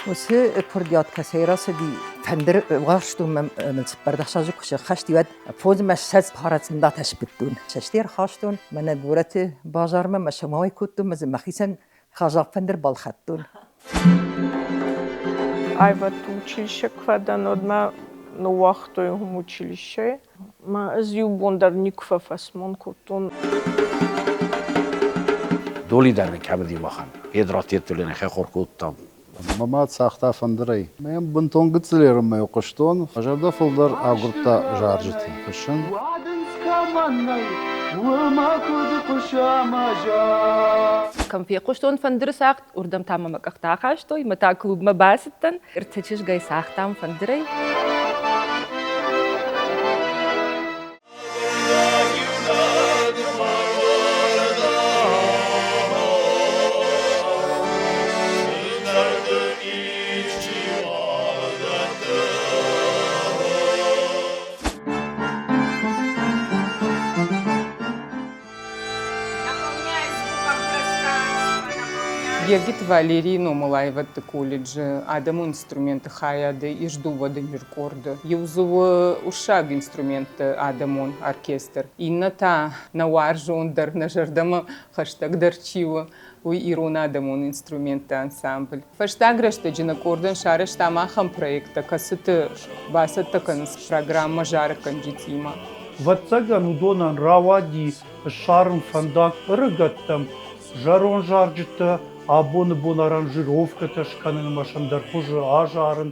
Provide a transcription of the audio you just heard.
Уыцы курдиат кӕцӕй рацыди, фӕндыр уарзтон мӕ 14 азы куы сӕххӕст и, уӕд 25 пара цъындатӕ сбыдтон. Цӕсты ӕрхастон, мӕнӕ горӕты базармӕ мӕ сӕмауӕй кодтон, мӕ дзы мӕхицӕн хъазахъ фӕндыр балхӕдтон. Аивӕдты училище куы фӕдӕн, уӕд мӕ ныууагътой уым училищейы. Мӕ ӕз иу бон дӕр никуы фӕфӕсмон кодтон. Доли дӕр нын кӕм уыди махӕн. Педро хехор кодтам. Мӕ мад цагъта фӕндырӕй. Мӕм бынтон гыццылерынмӕ хъуыстон, зӕрдӕ фылдӕр агуырдта зарджыты фыссын. Уадындз кӕмӕн нӕй, уымӕ куыд хъуыса мӕ Кӕм фехъуыстон фӕндыры цагъд, уырдӕм та мӕ мӕ къӕхтӕ ахастой, мӕ та клубмӕ бацыдтӕн. Ӕртӕ чызгӕй цагътам фӕндырӕй. Ергиты Валерийы номыл аивӕдты колледжы адӕмон инструментты хайады ис дыууӕ дынджыр къорды. Иу дзы у уырыссаг инструментты адӕмон оркестр, иннӕ та нӕ уарзондӕр, нӕ зӕрдӕмӕ хӕстӕгдӕр чи у, уый ирон адӕмон инструментты ансамбль. Фӕстаг рӕстӕджы нӕ къордӕн сарӕзтам ахӕм проекттӕ, кӕцыты бацӕттӕ кӕнынц программӕ зарӕггӕнджытимӕ. Ӕвӕццӕгӕн, уыдонӕн рауади ссарын фӕндаг ӕрыгӕттӕм, зӕронд зарджытӕ абоны бон аранжировкӕтӕ скӕнын ӕмӕ сӕ ӕндӕр хуызы азарын.